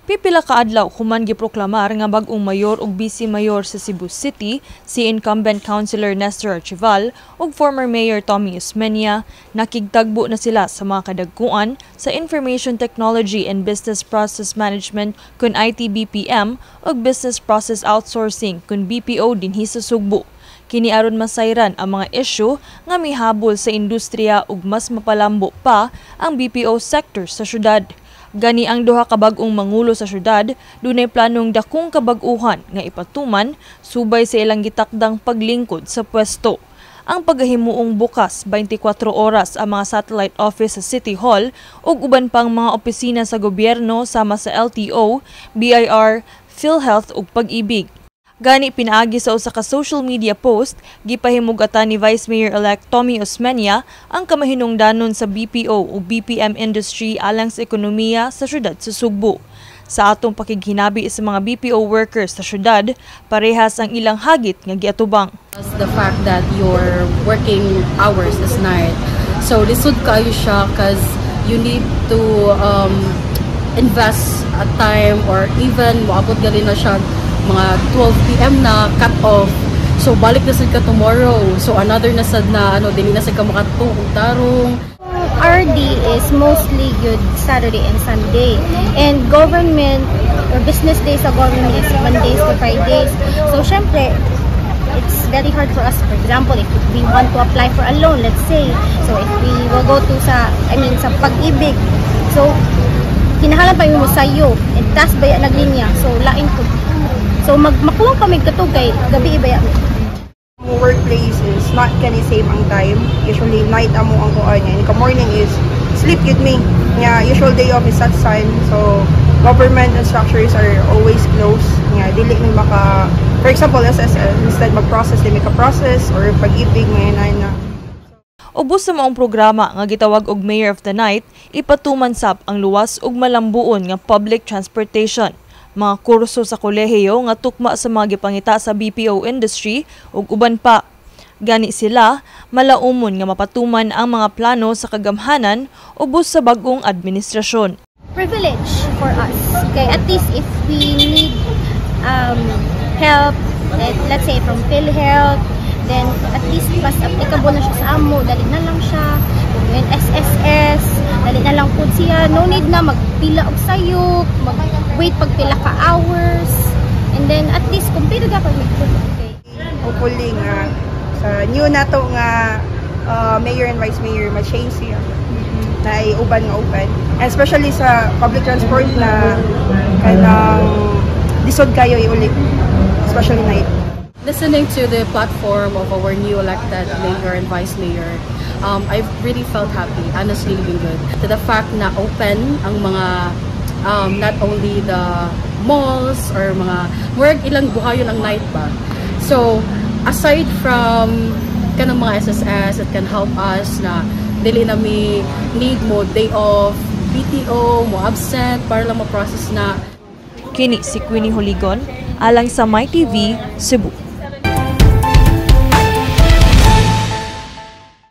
Pipila ka adlaw human giproklamar nga bag-ong mayor ug vice mayor sa Cebu City si incumbent Councilor Nestor Archival ug former Mayor Tommy Osmeña, nakigtagbo na sila sa mga kadagkuan sa Information Technology and Business Process Management kun ITBPM ug Business Process Outsourcing kun BPO dinhi sa Sugbo. Kini aron masayran ang mga isyu nga mihabol sa industriya ug mas mapalambo pa ang BPO sector sa syudad. Gani ang duha ka bag-ong mangulo sa syudad dunay planong dakong kabag-uhan nga ipatuman subay sa ilang gitakdang paglingkod sa pwesto. Ang paghimuong bukas 24 oras ang mga satellite office sa City Hall ug uban pang mga opisina sa gobyerno sama sa LTO, BIR, PhilHealth ug Pag-ibig. Gani pinaagi sa usa ka social media post, gipahimugatan ni Vice Mayor-elect Tommy Osmeña ang kamahinungdanon sa BPO o BPM industry alang sa ekonomiya sa syudad sa Sugbo. Sa atong pakighinabi sa mga BPO workers sa syudad, parehas ang ilang hagit nga giatubang. The fact that your working hours is night. So lisod kayo siya 'cause you need to invest a time or even moabot gali na siya mga 12 p.m. na cut off. So balik na sad ka tomorrow. So another na sad na ano, dili na sad ka makatulog tarong. RD is mostly good Saturday and Sunday. And government or business days sa government is Mondays to Fridays. So syempre, it's very hard for us. For example, if we want to apply for a loan, let's say. So if we will go to sa, I mean, sa Pag-ibig. So, kinahanglan pa mo sayo. And taas baya naglinya. So, lain ko. So, makuha pa mig katog kay gabi baya mi. Ang workplace is not kani same ang time. Usually night amo ang kuan niya. Ka morning is sleep yun me. Nga usual day off is at sun. So government and structures are always closed. Nga dili mi maka, for example, SSS, instead mag-process, di mi ka process or Pag-ibig may na. Ubos sa maong programa nga gitawag og Mayor of the Night, ipatuman sab ang luwas ug malambuon nga public transportation, mga kurso sa kolehiyo nga tukma sa mga gipangita sa BPO industry ug uban pa. Gani sila malaumon nga mapatuman ang mga plano sa kagamhanan ubos sa bag-ong administrasyon. Privilege for us. Okay, at least if we need help, let's say from PhilHealth, then at least mas applicable na siya sa amo, dali na lang siya. Kung yung SSS, dali na lang po siya. No need na magpila og sayop, mag-wait pag pila ka hours. And then at least kumpleto ka pag. Okay. Hopefully nga sa new nato nga mayor and vice mayor, ma-change siya na ay uban nga open. And especially sa public transport na kanang lisod kayo iuli, especially night. Listening to the platform of our new elected mayor and vice mayor, I really felt happy, honestly living good. To the fact na open ang mga not only the malls or mga work ilang buhayon ang night ba. So, aside from kanang mga SSS that can help us na dili na mi need mo day off, PTO, mo absent para lang ma-process na. Kini si Queenie Holigon alang sa My TV Cebu.